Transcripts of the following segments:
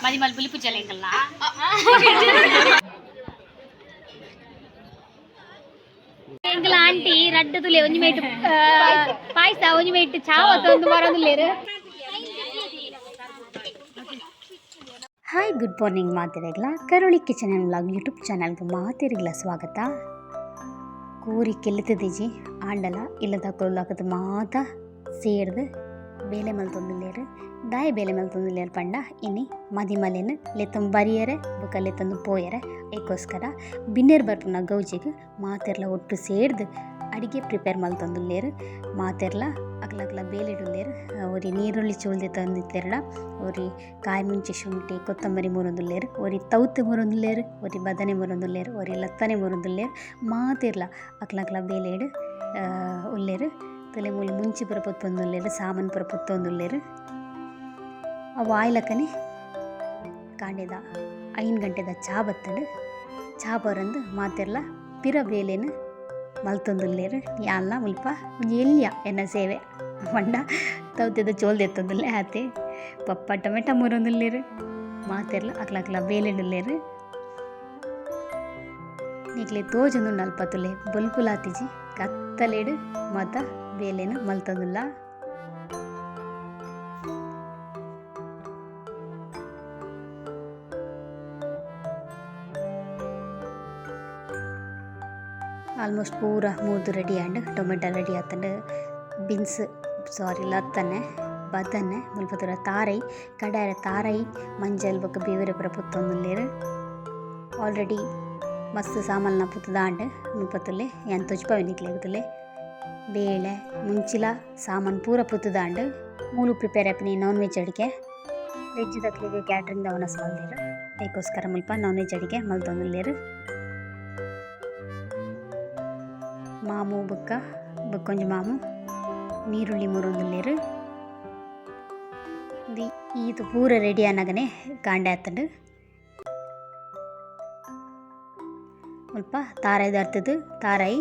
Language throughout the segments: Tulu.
ಮದಿಮಲ್ ಬುಲಿಪುಜಲ ಎಂಕಲ್ನ. ಎಂಕಲ ಆಂಟಿ ರಡ್ಡ್ ತುಲೆ, ಒಂಜಿ ಮೇಟ್ ಪಾಯಸ, ಒಂಜಿ ಮೇಟ್ ಚಾವ ತಂದು ಬರೋದಿಲ್ಲೇರು. ಹಾಯ್, ಗುಡ್ ಮಾರ್ನಿಂಗ್ ಮಾತೆರೆಗ್ಲ. Karoli kitchen and vlog YouTube ಚಾನಲ್ಗೆ ಮಾತೆರೆಗ್ಲ ಸ್ವಾಗತ. ಕೋರಿ ಕೆಲ್ತದಿಜಿ ಆಂಡಲ ಇಲ್ಲದಕುಲು ಮಾತ ಸೇರ್ದು ಬೇಲೆ ಮಲ್ತೊಂದುಲ್ಲೆರ್. ದಾಯೆ ಬೇಲೆ ಮಲ್ತೊಂದುಲ್ಲೆರ್ ಪಂಡ, ಇನಿ ಮದಿಮಲೆನ್ ಲೆತ್ತೊಂದು ಬರಿಯರೆ ಬೊಕ ಲೆತ್ತೊಂದು ಪೋಯರೆ. ಐಕೋಸ್ಕರ ಬಿನ್ನೆರ್ ಬರ್ಪುನ ಗೌಜಿಗ್ ಮಾತೆರ್ಲ ಒಟ್ಟು ಸೇರ್ದು ಅಡಿಗೆ ಪ್ರಿಪೇರ್ ಮಲ್ತೊಂದುಲ್ಲೆರ್. ಮಾತೆರ್ಲ ಅಕ್ಲಕ್ಲ ಬೇಲೆಡುಲ್ಲೆರ್. ಒರಿ ನೀರುಳ್ಳಿ ಚೂಲ್ದೆ ತಂದಿತ್ತೆರ್ಡ, ಒರಿ ಕಾಯಿ ಮುಂಚಿ, ಶುಂಠಿ, ಕೊತ್ತಂಬರಿ ಮೂರೊಂದುಲ್ಲೆರ್, ಒರಿ ತೌತೆ ಮೂರೊಂದುಲ್ಲೆರ್, ಒರಿ ಬದನೆ ಮೂರೊಂದುಲ್ಲೆರ್, ಒರಿ ಲತ್ತನೆ ಮೂರೊಂದುಲ್ಲೆರ್. ಮಾತೆರ್ಲ ಅಕ್ಲಕ್ಲ ಬೇಲೆಡ್ ಉಲ್ಲೆರ್. ತೂಲೆ, ಮೂಲು ಮುಂಚಿ ಪೂರ ಪೊತ್ತೊಂದುಲ್ಲೆರ್, ಸಾಮಾನು ಪೂರ ಪೊತ್ತೊಂದುಲ್ಲೆರ್. ಅವು ಆಯ್ಲಕ್ಕನೆ ಕಾಂಡೆದ 5 ಗಂಟೆದ ಚಾ ಬತ್ತಂಡು. ಚಾ ಪರಂದು ಮಾತೆರ್ಲ ಪಿರ ಬೇಲೆನ್ ಮಲ್ತೊಂದುಲ್ಲೆರ್. ಯಾನ್ಲ ಮುಲ್ಪ ಒಂಜಿ ಎಲ್ಯ ಎನ್ನ ಸೇವೆ ಪಂಡ ತೌತೆದ ಚೋಲ್ ದೆತ್ತೊಂದುಲ್ಲೆ ಆತೆ. ಪಪ್ಪ ಟೊಮೆಟೊ ಮೂರೊಂದುಲ್ಲೆರ್. ಮಾತೆರ್ಲ ಅಕ್ಲಕ್ಲ ಬೇಲೆಡುಲ್ಲೆರ್. ನಿಕ್ಲೆ ತೋಜೊಂದುಂಡು, ಅಲ್ಪ ತೂಲೆ, ಬೊಲ್ಪುಲಾತಿಜಿ. ಕತ್ತಲೆಡ್ ಮಾತ ಬೇಲೆನ್ ಮಲ್ತೊಂದುಲ್ಲ. ಆಲ್ಮೋಸ್ಟ್ ಪೂರ ಮೂರ್ದು ರೆಡಿ ಆಂಡ್. ಟೊಮೆಟೊ ರೆಡಿ ಆತಂಡ್, ಬೀನ್ಸ್, ಸಾರಿ, ಲತ್ತನೆ, ಬದನೆ. ಮುಲ್ಪ ತೂರ, ತಾರೈ ಕಡಾರೆ, ತಾರೈ, ಮಂಜಲ್ ಬೊಕ್ಕ ಬೇವಿರ ಪೂರ ಪೊತ್ತೊಂದುಲ್ಲೆರ್. ಆಲ್ರೆಡಿ ಮಸ್ತ್ ಸಾಮಾನ್ಲ ಪೊತ್ತುದಾಂಡ್. ಮುಲ್ಪ ತೂಲೆ, ಯಾನ್ ತೊಜ್ಪಾವೆ ನಿಕ್ಲೆಗ್. ತೂಲೆ, ಬೇಳೆ, ಮುಂಚಿಲ ಸಾಮಾನ್ ಪೂರ ಪೊತ್ತುದಾಂಡ್. ಮೂಲು ಪ್ರಿಪೇರ್ ಆಪಿನಿ ನಾನ್ ವೆಜ್ ಅಡಿಗೆ. ವೆಜ್ ದಕ್ಲೆಗ್ ಕ್ಯಾಟ್ರಿಂಗ್ ದ ವನಸ್ ಮಲ್ದೆರ್. ಐಕೋಸ್ಕರ ಮುಲ್ಪ ನಾನ್ ವೆಜ್ ಅಡಿಗೆ ಮಲ್ತೊಂದುಲ್ಲೆರ್. ಮಾಮು ಬೊಕ್ಕ ಬೊಕ್ಕೊಂಜಿ ಮಾಮು ನೀರುಳ್ಳಿ ಮೂರೊಂದುಲ್ಲೆರ್. ಈತ್ ಪೂರ ರೆಡಿ ಆನಗನೆ ಕಾಂಡೆ ಆತುಂಡು. ಮುಲ್ಪ ತಾರಾಯಿ ದರ್ತುದು, ತಾರಾಯಿ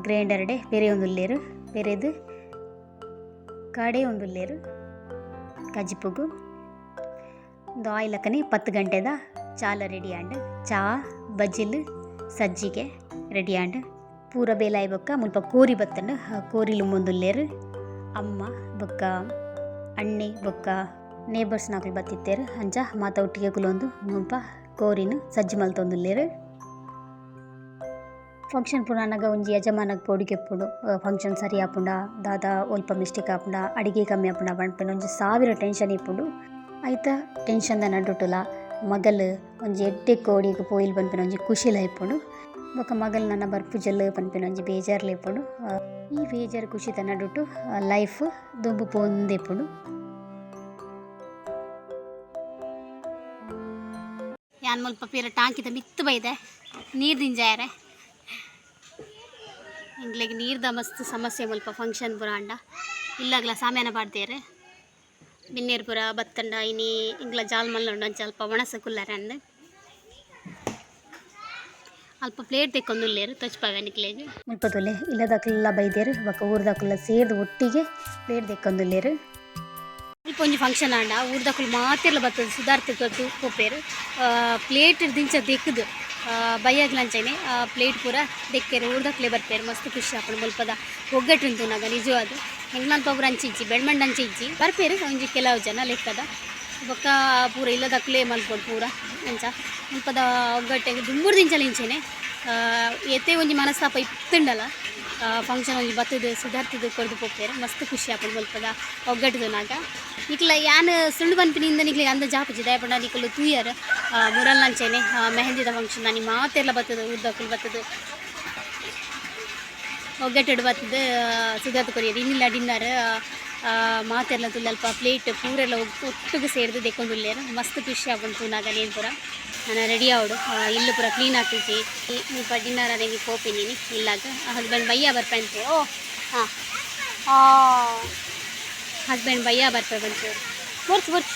ಗ್ರೈಂಡರ್ಡೆ ಪೆರೆಯೊಂದುಲ್ಲೆರ್. ಪೆರೆದು ಕಡೆಯೊಂದುಲ್ಲೆರ್ ಕಜಿಪುಗು. ಉಂದು ಆಯಿಲಕ್ಕನೆ 10 ಗಂಟೆದ ಚಾಲ ರೆಡಿ ಆಂಡ್. ಚಾ, ಬಜಿಲ್, ಸಜ್ಜಿಗೆ ರೆಡಿ ಆಂಡ್. ಪೂರ ಬೇಲೆ ಆಯಿ ಬೊಕ್ಕ ಮುಲ್ಪ ಕೋರಿ ಬತ್ತಂಡ್. ಕೋರಿ ಲುಂಬೊಂದುಲ್ಲೆರ್. ಅಮ್ಮ ಬೊಕ್ಕ ಅಣ್ಣೆ ಬೊಕ್ಕ ನೇಬರ್ಸ್ನಕುಲು ಬತ್ತಿತ್ತೆರ್. ಅಂಚ ಮಾತ ಒಟ್ಟಿಗೆ ಕುಲೊಂದು ಮುಲ್ಪ ಕೋರಿನ್ ಸಜ್ಜಿ ಮಲ್ತೊಂದುಲ್ಲೆರ್. ಫಂಕ್ಷನ್ ಪೂರ ಆನಗ ಒಂಜಿ ಯಜಮಾನಗ್ ಪೋಡಿಗೆ ಇಪ್ಪುಂಡು. ಫಂಕ್ಷನ್ ಸರಿ ಆಪುಂಡ, ದಾದ ಒಲ್ಪ ಮಿಸ್ಟೇಕ್ ಆಪುಂಡ, ಅಡಿಗೆ ಕಮ್ಮಿ ಆಪುಂಡ ಪನ್ಪಿನ ಒಂಜಿ ಸಾವಿರ ಟೆನ್ಷನ್ ಇಪ್ಪುಂಡು. ಐತ ಟೆನ್ಷನ್ದ ನಡುಟುಲ ಮಗಲ್ ಒಂಜಿ ಎಡ್ಡೆ ಕೋಡಿಗ್ ಪೋಯಿಲ್ ಪನ್ಪಿನ ಒಂಜಿ ಖುಷಿಲ ಇಪ್ಪುಂಡು. ಬೊಕ ಮಗಲ್ ನನ ಬರ್ಪುಜಲ್ ಪನ್ಪಿನ ಒಂಜಿ ಬೇಜಾರ್ಲ ಇಪ್ಪುಂಡು. ಈ ಬೇಜಾರ್ ಖುಷಿತ ನಡುಟು ಲೈಫ್ ದುಂಬು ಪೋವೊಂದೇ ಇಪ್ಪುಂಡು. ಯಾನ್ ಮುಲ್ಪ ಪೀರ ಟಾಂಕಿದ ಮಿತ್ತು ಬೈದೆ ನೀರು ದಿಂಜಾಯರೆ. ಎಂಕ್ಲೆಗ್ ನೀರ್ದ ಮಸ್ತ್ ಸಮಸ್ಯೆ ಮುಲ್ಪ. ಫಂಕ್ಷನ್ ಪೂರ ಆಂಡ ಇಲ್ಲಗ್ಲ ಸಾಮ್ಯಾನ ಪಾಡ್ದೇರ್. ಬಿನ್ನೆರ್ ಪೂರ ಬತ್ತಂಡ ಇನಿ ಎಂಕ್ಲ ಜಾಲ್ ಮಲ್ಲುಂಡು, ಅಂಚ ಅಲ್ಪ ಒಣಸ ಕುಲ್ಲರೆ ಅಂದ್. ಅಲ್ಪ ಪ್ಲೇಟ್ ದೆಕ್ಕೊಂದುಲ್ಲೆರ್, ತೊಜ್ಪಾವೆ ನಿಕ್ಲೆಗ್. ಮುಲ್ಪ ತೂಲೆ, ಇಲ್ಲದಕುಲ್ಲ ಬೈದೆರ್ ಬೊಕ ಊರ್ದಕುಲ್ಲ ಸೇರ್ದ್ ಒಟ್ಟಿಗೆ ಪ್ಲೇಟ್ ದೆಕ್ಕೊಂದುಲ್ಲೆರ್. ಮುಲ್ಪ ಒಂಜಿ ಫಂಕ್ಷನ್ ಆಂಡ ಊರ್ದಕುಲು ಮಾತೆರ್ಲ ಬತ್ತದ್ ಸುದಾರ್ತೆ ಕೊರ್ದು ಪೋಪೆರ್. ಪ್ಲೇಟ್ ದಿಂಚ ದೆಕ್ಕುದು ಬಯ್ಯಗ್ಲ ಅಂಚನೆ ಪ್ಲೇಟ್ ಪೂರ ದೆಕ್ಕೆರ್. ಊರ್ದಕ್ಲೆ ಬರ್ಪೆರ್. ಮಸ್ತ್ ಖುಷಿ ಆಪುಂಡು ಮುಲ್ಪದ ಒಗ್ಗಟ್ಟು ತೂನಗ ನಿಜವಾದ್. ಎಂಕ್ಲಲ್ಪ ಪೂರ ಅಂಚ ಇಜ್ಜಿ, ಬೆಳ್ಮಣ್ಣ ಅಂಚ ಇಜ್ಜಿ. ಬರ್ಪೆರ್ ಒಂಜಿ ಕೆಲವು ಜನ ಲೆಕ್ಕದ. ಬೊಕ್ಕ ಪೂರ ಇಲ್ಲದಕ್ಲೇ ಮಲ್ಪೊಡು ಪೂರ. ಅಂಚ ಮುಲ್ಪದ ಒಗ್ಗಟ್ಟೆಗ್ ದುಂಬುರ್ದಿಂಚಲ ಇಂಚೆನೆ. ಏತೇ ಒಂಜಿ ಮನಸ್ತಾಪ ಇತ್ತುಂಡಲ ಫಂಕ್ಷನ್ ಒಂಜಿ ಬತ್ತುದು ಸುದಾರ್ತುದು ಕೊರ್ದು ಪೋಪೆರ್. ಮಸ್ತ್ ಖುಷಿ ಆಪುಂಡು ಮುಲ್ಪದ ಒಗ್ಗಟ್ಟು ತೂನಗ. ನಿಕ್ಲ ಯಾನ್ ಸುಳ್ಳು ಪನ್ಪಿನಿಂದ ನಿಕ್ಲೆಗ್ ಅಂದಾಜ್ ಆಪುಜಿ. ದಾಯೆ ಪಂಡ ನಿಕುಲು ತೂಯರ್, ಮುರಲ್ನ ಅಂಚೆನೆ ಮೆಹಂದಿದ ಫಂಕ್ಷನ್ ಆನಿ ಮಾತೆರ್ಲ ಬತ್ತುದು, ಊರ್ದಕುಲು ಬತ್ತುದು, ಒಗ್ಗಟ್ಟುಡು ಬತ್ತುದು ಸುದಾರ್ತ್ ಕೊರಿಯೆರ್. ಇನಿಲ ಡಿನ್ನರ್ ಮಾತೆರ್ಲ ತೂಲೆ, ಅಲ್ಪ ಪ್ಲೇಟ್ ಪೂರೆಲ್ಲ ಒಟ್ಟುಗು ಸೇರ್ದ್ ದೆಕ್ಕೊಂದುಲ್ಲೆರ್. ಮಸ್ತ್ ಖುಷಿ ಆಪುಂಡು ತೂನಗ. ನೇನ್ ಪೂರ ನನ ರೆಡಿ ಆವೊಡು. ಇಲ್ಲ್ ಪೂರ ಕ್ಲೀನ್ ಆತಿಜಿ. ಮುಲ್ಪ ಡಿನ್ನರ್ ಆದ್ ಎಂಕ್ ಪೋಪಿನಿ ಇಲ್ಲಾಗ್. ಹಸ್ಬೆಂಡ್ ಬಯ್ಯ ಬರ್ಪೆ ಅಂತೆ. ಓ ಹಾಂ, ಹಸ್ಬೆಂಡ್ ಬಯ್ಯ ಬರ್ಪೆ ಪಂಚೂರು. ಬೊರ್ಚ್ ಬೊರ್ಚ್.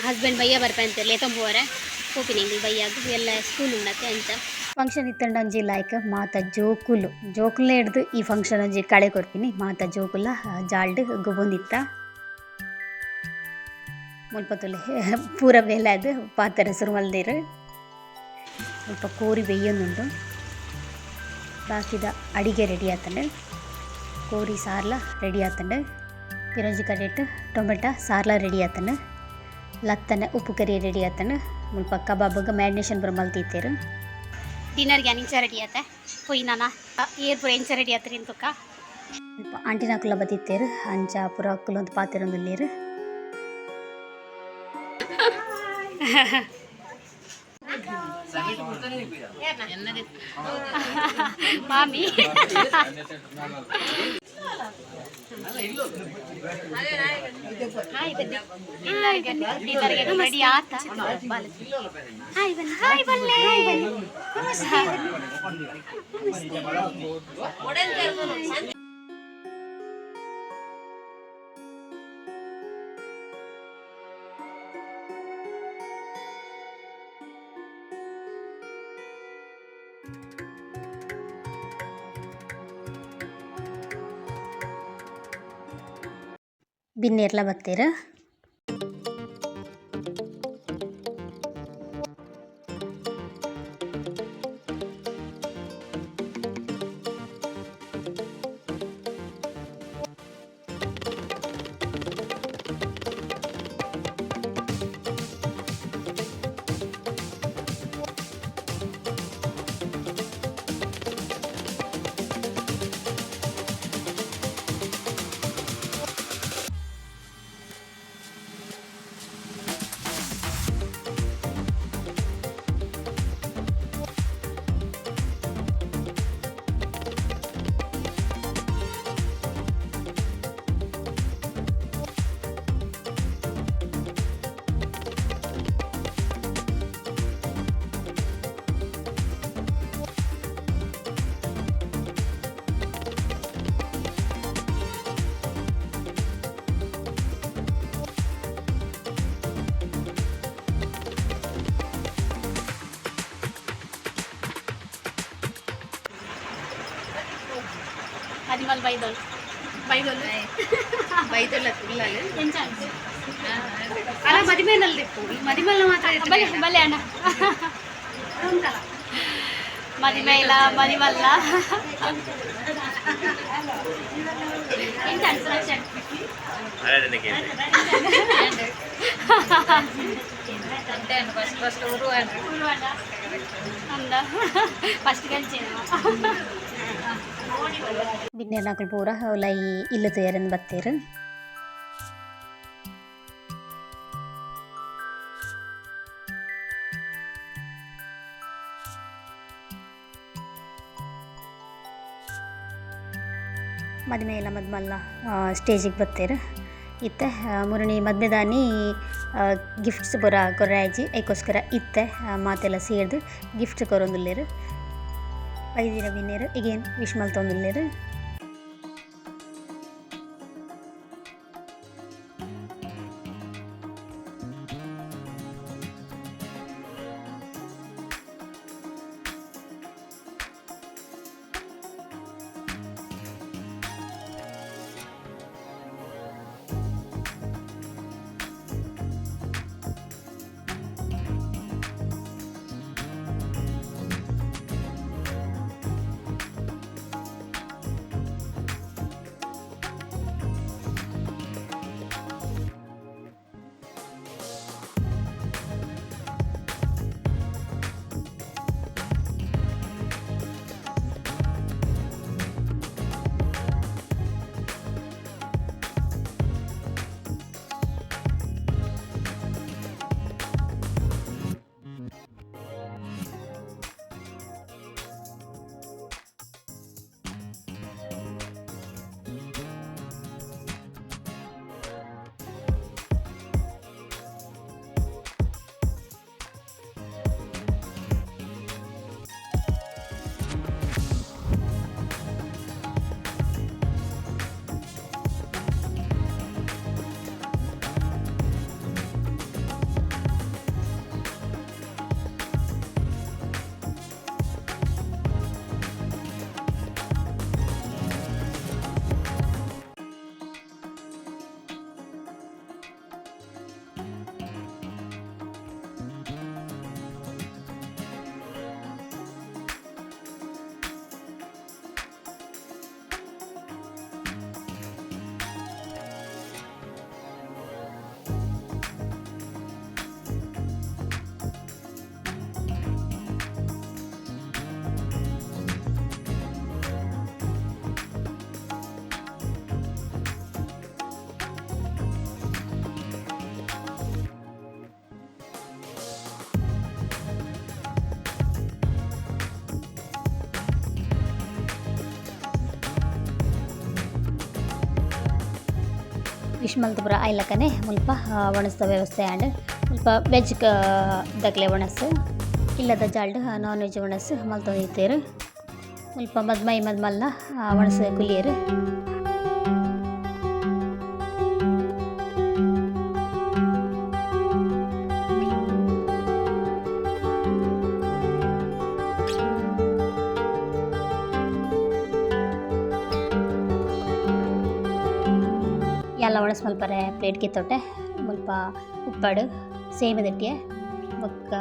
ಹಸ್ಬೆಂಡ್ ಬಯ್ಯ ಬರ್ಪೆ ಅಂತೆ, ಲೇತೊಂದು ಪೋವರೆ ಪೋಪಿನಿ ಎಂಕ್ಲು ಬಯ್ಯಾಗ್. ಎಲ್ಲ ಸ್ಕೂಲ್ ಉಂಡತ್ತೆ, ಅಂಚ. ಫಂಕ್ಷನ್ ಇತ್ತಂಡ ಒಂಜಿ ಲಾಯ್ಕ್ ಮಾತ ಜೋಕುಲು, ಜೋಕುಲ್ನೇ ಹಿಡ್ದು ಈ ಫಂಕ್ಷನ್ ಒಂಜಿ ಕಳೆ ಕೊರ್ಪಿನಿ. ಮಾತ ಜೋಕುಲ ಜಾಲ್ಡ್ ಗೊಬ್ಬೊಂದಿತ್ತ. ಮುಲ್ಪ ತೂಲೆ ಪೂರ ಬೇಲೆ ಆದ್ ಪಾತೆರ ಸುರು ಮಲ್ದೆರ್. ಮುಲ್ಪ ಕೋರಿ ಬೇಯೊಂದುಂಡು. ಬಾಕಿದ ಅಡಿಗೆ ರೆಡಿ ಆತುಂಡು. ಕೋರಿ ಸಾರ್ಲ ರೆಡಿ ಆತುಂಡು. ಪಿರೊಂಜಿ ಕಡೆಟ್ ಟೊಮೆಟೊ ಸಾರ್ಲ ರೆಡಿ ಆತುಂಡು. ಲತ್ತನೆ ಉಪ್ಪು ಕರಿ ರೆಡಿ ಆತುಂಡು. ಮುಲ್ಪ ಕಬಾಬ್ಗ್ ಮ್ಯಾರಿನೇಷನ್ ಪೂರ ಮಲ್ತಿತ್ತೆರ್. ಡಿನ್ನರ್ಗೆ ಇಂಚ ರೆಡಿ ಆತೆ ಪೊಯ್ಯಿನಾನ ಏರ್ ಪೂರ ಎಂಚ ರೆಡಿ ಆತ್ರಿ ತುಕ್ಕ. ಮುಲ್ಪ ಆಂಟಿನಕುಲ ಬತ್ತಿತ್ತೆರ್. ಅಂಚ ಪೂರ ಕುಲೊಂದು ಪಾತೆರೊಂದುಲ್ಲೆರ್. ಮಾಮಿ ಹಾಯ್ ಬನ್ನಿ. ಡಿನ್ನರ್ಗೆ ರೆಡಿ ಆತ. ಹಾಯ್ ಬನ್ನಿ, ಹಾಯ್ ಬನ್ನಿ, ನಮಸ್ತೆ. ಬಿನ್ನೆರ್ಲ ಬತ್ತೆರ್. ಅನಿಮಲ್ ಬೈದೋಲ್ ಬೈದೋಲ್. ಬೈದೊಲ್ಲ ತುಳ್ಳಲು. ಎಂಚ ಅನ್ಸು? ಅಲ್ಲ, ಮದಿಮೇನಲ್ಲಿ ಇಪ್ಪು ಮದಿಮಲ್ಲ ಮಾತ್ರ. ಬಲೆ ಬಲೆ ಅಣ್ಣ. ಮದಿಮೈಲ ಮದಿಮಲ್ಲ ಎಂಚ ಅನ್ಸು ರಕ್ಷಣ್? ಫಸ್ಟ್ ಫಸ್ಟ್ ಊರು. ಅಂದ ಫಸ್ಟ್ ಗಂಚೇನ. ಬಿನ್ನೆರ್ನಕುಲು ಪೂರ ಉಲಾಯಿ ಇಲ್ಲ್ ತೂಯೆರೆಂದ್ ಬತ್ತೆರ್. ಮದಿಮೆ ಮದ್ಮಲ್ಲ ಸ್ಟೇಜಿಗೆ ಬತ್ತೆರ್. ಇತ್ತೆ ಮುರಣಿ ಮದ್ಮೆದಾನಿ ಗಿಫ್ಟ್ಸ್ ಪೂರ ಕೊರ್ರಾಜಿ. ಐಕೋಸ್ಕರ ಇತ್ತೆ ಮಾತೆಲ್ಲ ಸೇರ್ದ್ ಗಿಫ್ಟ್ಸ್ ಕೊರೊಂದುಲ್ಲೆರ್. ಬೈದಿನ ಬಿನ್ನೆರ್ ಎಗೈನ್ ವಿಶ್ ಮಲ್ತೊಂದುಲ್ಲೆರ್. ಮಲ್ತ್ ಪೂರ ಆಯ್ಲಕ್ಕನೆ ಮುಲ್ಪ ಒಣಸ್ದ ವ್ಯವಸ್ಥೆ ಆಂಡ್. ಮುಲ್ಪ ವೆಜ್ ದಕ್ಲೆ ಒಣಸ್, ಇಲ್ಲದ ಜಾಲ್ಡ್ ನಾನ್ ವೆಜ್ ಒಣಸ್ ಮಲ್ತೊಂದಿತ್ತೆರ್. ಮುಲ್ಪ ಮದ್ಮೈ ಮದ್ಮಲ್ನ ಒಣಸ್ ಕುಲ್ಲಿಯೆರ್. ಯಾನ್ಲ ಒಣಸ್ ಮಲ್ಪರೆ ಪ್ಲೇಟ್ ಗೆತ್ತೊಟ್ಟೆ. ಮುಲ್ಪ ಉಪ್ಪಡ್, ಸೇಮೆ ಬೊಕ್ಕ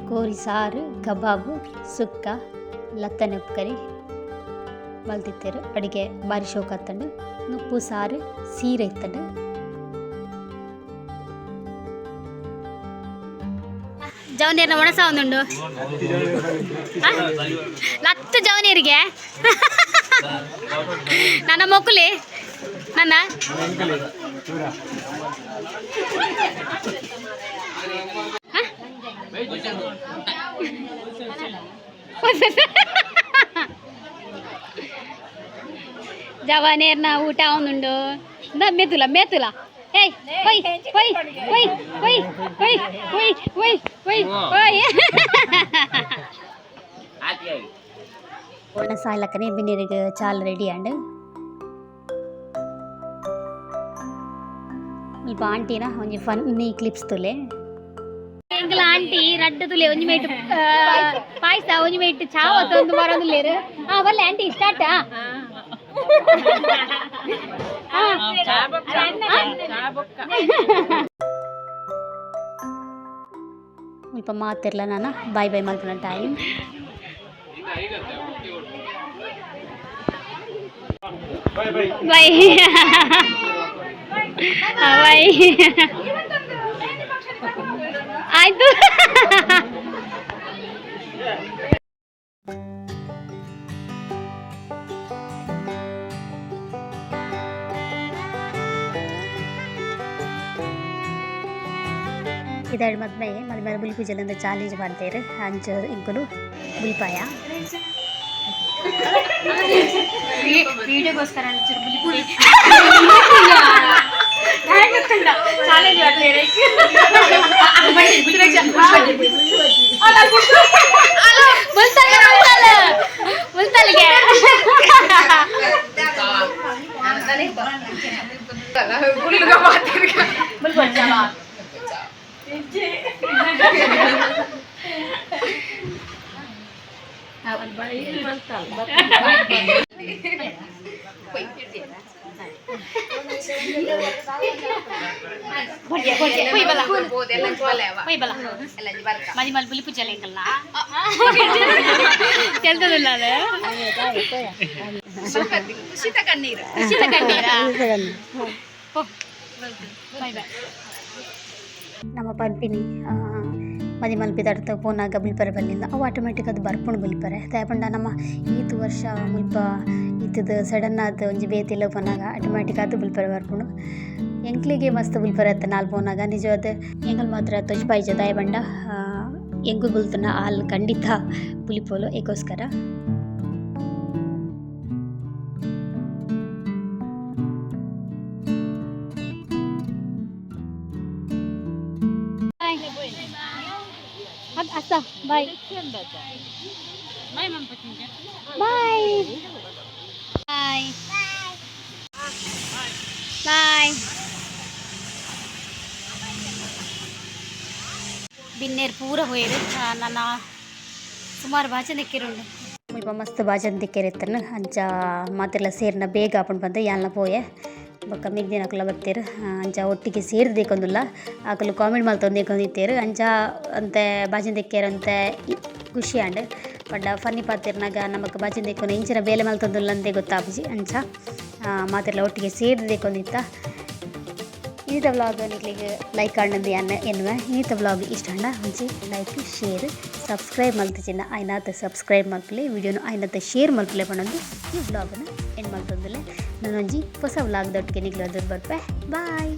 ಕೋರಿ ಸಾರು, ಕಬಾಬ್, ಸುಕ್ಕ, ಲತ್ತನೆ ಉಪ್ಪುಕರಿ ಮಲ್ತಿತ್ತೆರ್. ಅಡಿಗೆ ಬಾರಿ ಶೋಕು ಆತುಂಡು. ನುಪ್ಪು ಸಾರು ಸೀರೆ ಇತ್ತುಂಡು. ಜವನೇರ್ನ ಒಣಸ ಒಂದುಂಡು ಲತ್ತು ಜವನೇರಿಗೆ ನನ್ನ ಮೊಕ್ಕುಲಿ ನನ್ನ ಜವನೇರ್ನ ಊಟ ಒಂದುಂಡು. ಮೇತುಲ ಮೇತುಲ ಏಯ್ ಹೊಯ್ ಹೊಯ್ ಹೊಯ್ ಹೊಯ್ ಹೊಯ್ ಹೊಯ್ ಹೊಯ್ ಹೊಯ್ ಹೊಯ್. ಒಣಸ್ ಆಯ್ಲಕ್ಕನೆ ಬಿನ್ನೆರೆಗ್ ಚಾಲ್ ರೆಡಿ ಆಂಡ್. ಮುಲ್ಪ ಆಂಟಿನ ಒಂಜಿ ಫನ್ನಿ ಕ್ಲಿಪ್ಸ್ ತುಲೆ. ಎಂಕಲ ಆಂಟಿ ರಡ್ಡ್ ತುಲೆ, ಒಂಜಿ ಮೇಟ್ ಪಾಯಸ, ಒಂಜಿ ಮೇಟ್ ಚಾವತ್ ಒಂದು ಬರೋದಿಲ್ಲೇರು. ಹಾ ಬಲ್ಲೆ ಆಂಟಿ, ಸ್ಟಾರ್ಟ್. ಮುಲ್ಪ ಮಾತೆರ್ಲ ನನ ಬಾಯ್ ಬಾಯ್ ಮಲ್ಪುನ ಟೈಮ್. ಬಾಯ್ ಬಾಯ್ ಆಯ್ತು. ಇದರ ಮದ್ಮೆ ಮದ್ಮೆ ಬುಲ್ಪುಜಲ್ ಅಂತ ಚಾಲೆಂಜ್ ಮಾಡ್ತೇರು. ಅಂಚ ಎಂಕುಲು ಬುಲ್ಪಾಯ. ವಿಡಿಯೋಗೋಸ್ಕರ ಬುಲ್ತಲ್ಗೆ. ಮದಿ ಮಲ್ ಬುಲಿ ಪೂಜೆ ಎಂಕಲ್ಲ ತೆಲ್ತದಿಲ್ಲ ಅದು. ಖುಷಿತ ಕಣ್ಣೀರು. ಖುಷಿದ ಕಣ್ಣೀರಾ? Bye bye. ನಮ್ಮ ಪನ್ಪಿನಿ ಮದಿಮಲ್ ಪಿದಾಡ್ತ ಪೋನಾಗ ಬುಲ್ಪರೆ ಬಲ್ಲಿಂದ ಅವು ಆಟೋಮೆಟಿಕ್ ಅದು ಬರ್ಪುಂಡು ಬುಲ್ಪರೆ. ದಾಯೆ ಪಂಡ ನಮ್ಮ ಈತ್ ವರ್ಷ ಮುಲ್ಪ ಇತ್ತದ ಸಡನ್ ಆದ್ ಒಂಜಿ ಬೇತೆ ಇಲ್ಲ ಪೋನಾಗ ಆಟೋಮೆಟಿಕ್ ಆದ್ ಬುಲ್ಪರೆ ಬರ್ಪುಂಡು. ಎಂಕ್ಲೆಗೆ ಮಸ್ತ್ ಬುಲ್ಪರೆ ಅತ್ತ ನಾಲ್ ಪೋನಾಗ. ನಿಜವಾದ್ ಎಂಕಲ್ ಮಾತ್ರ ತೊಜ್ಪಾಯಿಜ. ದಾಯೆ ಪಂಡ ಎಂಕುಲು ಬುಲ್ತುನ ಆಲ್ ಖಂಡಿತ ಬುಲಿಪೊಲು ಏಕೋಸ್ಕರ. ಅಸ್ತ ಬಾಯ್ ಬಾಯ್ ಬಾಯ್ ಬಾಯ್. ಬಿನ್ನೇರು ಪೂರ ಹೋಯರು. ನನ್ನ ಸುಮಾರು ಬಾಚೆ ನೆಕ್ಕಿರುಂಡು. ಮುಲ್ಪ ಮಸ್ತ್ ಬಾಜನ್ ತಿಕ್ಕೆರ್ ಅಂಚ ಮಾತೆರ್ಲ ಸೇರ್ನ ಬೇಗ ಆಪುಂಡು ಪಂದ್ ಯಾನ್ಲ ಪೋಯೆ. ಬೊಕ್ಕ ಮಿಗ್ದಿನಕುಲ ಬತ್ತೆರ್. ಅಂಚ ಒಟ್ಟಿಗೆ ಸೇರ್ದ್ ದೆಕೊಂದುಲ್ಲ. ಅಕುಲು ಕಾಮಿಡಿ ಮಲ್ತೊಂದು ದೆಕೊಂದಿತ್ತೆರ್. ಅಂಚ ಒಂತೆ ಬಾಜನ ದೆಕ್ಕೆರ್ ಒಂತೆ ಖುಷಿ ಆಂಡ್. ಪಂಡ ಫನ್ನಿ ಪಾತೆರ್ನಗ ನಮಕ್ ಬಾಜನ ದೆಕ್ಕುನ ಇಂಚಿನ ಬೇಲೆ ಮಲ್ತೊಂದುಲ್ಲ ಅಂದೇ ಗೊತ್ತಾಪುಜಿ. ಅಂಚ ಮಾತೆರ್ಲ ಒಟ್ಟಿಗೆ ಸೇರ್ದ್ ದೆಕೊಂದಿತ್ತ. ಇನಿತ ವ್ಲಾಗ್ ನಿಕ್ಲೆಗ್ ಲೈಕ್ ಆಂಡ್ ಯಾನ್ ಎನ್ನುವೆ. ಇನಿತ ವ್ಲಾಗ್ ಇಷ್ಟ ಆಂಡ ಒಂಜಿ ಲೈಕ್, ಶೇರ್, ಸಬ್ಸ್ಕ್ರೈಬ್ ಮಲ್ತಿಜಿಂಡ ಆಯ್ನಾತ್ ಸಬ್ಸ್ಕ್ರೈಬ್ ಮಲ್ಪುಲೆ. ವಿಡಿಯೋನು ಆಯ್ನಾತ್ ಶೇರ್ ಮಲ್ಪುಲೆ ಪನೊಂದು ಈ ವ್ಲಾಗ್ನ ಎಂಡ್ ಮಲ್ತೊಂದುಲ್ಲೆ. ನನೊಂಜಿ ಹೊಸ ವ್ಲಾಗ್ ದೊಟ್ಟಿಗೆ ನಿಕ್ಲೆ ಎದುರು ಬರ್ಪೆ. ಬಾಯ್.